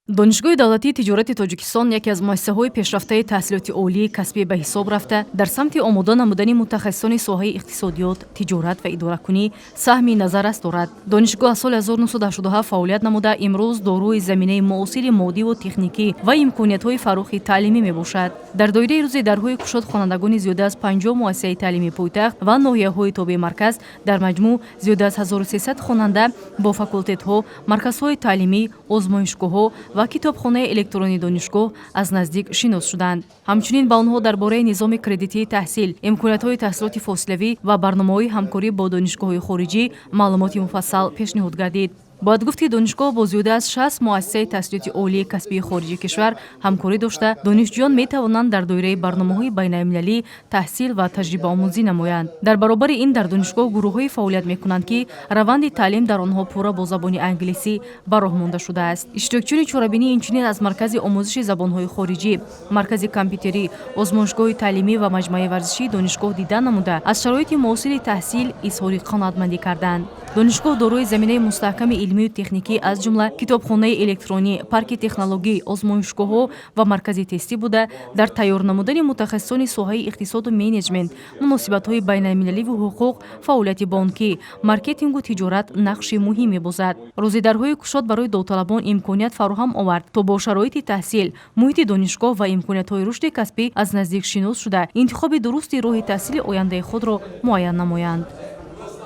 Донишгоҳи давлатии тиҷорати Тоҷикистон яке аз муассисаҳои пешрафтаи таҳсилоти олии касбӣ ба ҳисоб рафта, дар самти омода намудани мутахассисони соҳаи иқтисодиёт, тиҷорат ва идоракунӣ саҳми назаррас дорад. Донишгоҳ аз соли 1987 фаъолият намуда, имрӯз дорои заминаи муосири моддиву техникӣ ва имкониятҳои фарохи таълимӣ мебошад. Дар доираи рӯзи дарҳои кушод хонандагони зиёда аз 50 муассисаи таълимии пойтахт ва ноҳияҳои тобеи марказ, дар маҷмӯъ зиёда аз 1300 хонанда, бо факултетҳо, марказҳои таълимӣ, озмоишгоҳҳо ва китобхонаи электронии донишгоҳ аз наздик шинос шуданд. Ҳамчунин ба онҳо дар бораи низоми кредитии таҳсил, имкониятҳои таҳсилоти фосилавӣ ва барномаҳои ҳамкорӣ бо донишгоҳҳои хориҷӣ маълумоти муфассал пешниҳод гардид. Бояд гуфт, ки донишгоҳ бо зиёда аз 60 муассисаи таҳсилоти олии касбии хориҷи кишвар ҳамкорӣ дошта, донишҷӯён метавонанд дар доираи барномаҳои байналмилалӣ таҳсил ва таҷрибаомӯзӣ намоянд. Дар баробари ин дар донишгоҳ гурӯҳҳое фаъолият мекунанд, ки раванди таълим дар онҳо пурра бо забони англисӣ ба роҳ монда шудааст. Иштирокчиёни чорабинӣ инчунин аз маркази омӯзиши забонҳои хориҷӣ, маркази компютерӣ, озмоишгоҳи таълимӣ ва маҷмӯаи варзишии донишгоҳ дида намуда, аз шароити муосири таҳсил изҳори қаноатмандӣ карданд. Донишгоҳ дорои заминаи мустаҳками илмию техникӣ, аз ҷумла китобхонаи электронӣ, парки технологӣ, озмоишгоҳҳо ва маркази тестӣ буда, дар тайёр намудани мутахассисони соҳаи иқтисоду менеҷмент, муносибатҳои байналмилаливу ҳуқуқ, фаъолияти бонкӣ, маркетингу тиҷорат нақши муҳим мебозад. Рӯзи дарҳои кушод барои довталабон имконият фароҳам овард, то бо шароити таҳсил, муҳити донишгоҳ ва имкониятҳои рушди касбӣ аз наздик шинос шуда, интихоби дурусти роҳи таҳсили ояндаи худро муайян намоянд.